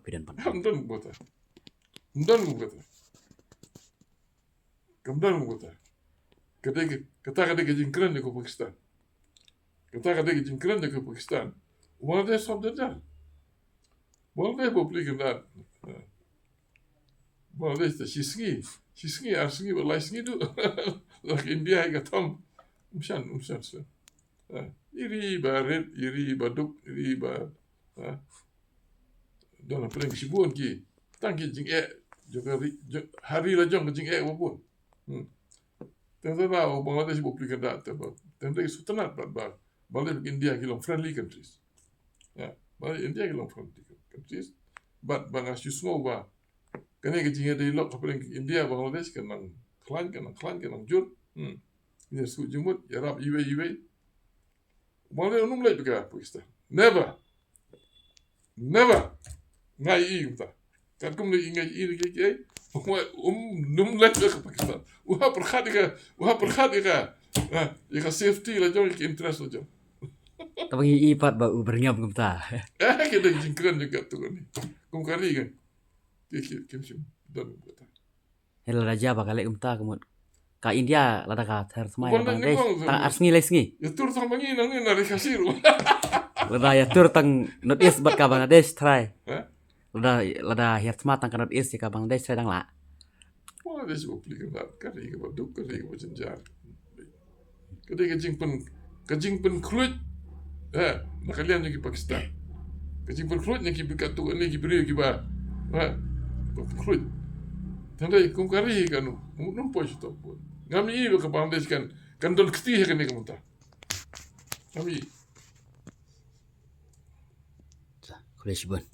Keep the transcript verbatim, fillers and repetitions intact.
Phi don ban. Ym don kumta. Ym don kumta. Kam don kumta. Ka dei ka, kata ka dei ka jingkren jong ka Pakistan. Kata ka dei ka jingkren jong ka Pakistan. Bangladesh sop da jar. Bangladesh ba pli kyndat. Bangladesh te shi sngi, shi sngi, ar sngi, ba lai sngi du. Lak India hi ka thong. Umshan, umshan, umshan. Ha, iri ba rit, iri ba duk, iri ba, ha. Don hapdeng shibun ki. Tang ki jingeh jong ka ri, jong, ha ri la jong ka jingeh ba bun. Hmm. Tang tang ba Bangladesh ba pli kyndat te ba. Tang dei sutnat ba ba. Bangladesh, India ki long friendly countries. Ya, Bangladesh, India ki long friendly countries. But ba nga shu sngew ba kane ka jingïadei lok hapdeng India Bangladesh ka nang khlaiñ, ka nang khlaiñ, ka nang jur. Hmm. Ïa shu jingmut, ïarap iwei iwei. Bangladesh um leit bad ka Pakistan. Never. Never. Nga ïohi kumta. Katkum ne nga ïohi ne ki, ki, um, um leit bad ka Pakistan. U hap pyrkhat ïa ka, u hap pyrkhat ïa ka, ha, ïa ka safety la jong, ïa ka interest la jong. Tang ba ngi ïohi pat ba u byrngem kumta. Eh, ki dei jingkren jong katto katne. Kum ka ri kan. Ki, ki, kim shym don kumta. Hynrei lada jia ba ka leh kumta ka mut, ka India lada ka ther thma ïa Bangladesh tang ar sngi lai sngi. Ïa tur tang ba ngi nang ngi na ri Khasi ruh. Lada ïa tur tang North East bad ka Bangladesh trai. Eh? Lada, lada hiar thma tang ka North East ïa ka Bangladesh trai dang lah. Bangladesh ba pli kyndat, ka ri kaba duk, ka ri kaba jynjar. Ka dei ka jingpyn, ka jingpynkhluit. Ha, na ka liang jong ki Pakistan. Ka jingpynkhluit na ki bikatu ne ki briew kiba. Ha, pynkhluit. Tang dei kum ka ri ka nu, um, um poi shu top pun. Ngam ïohi ba ka Bangladesh kan, kan don kti ha kane ka mynta. Ngam ïohi. Khublei shibun.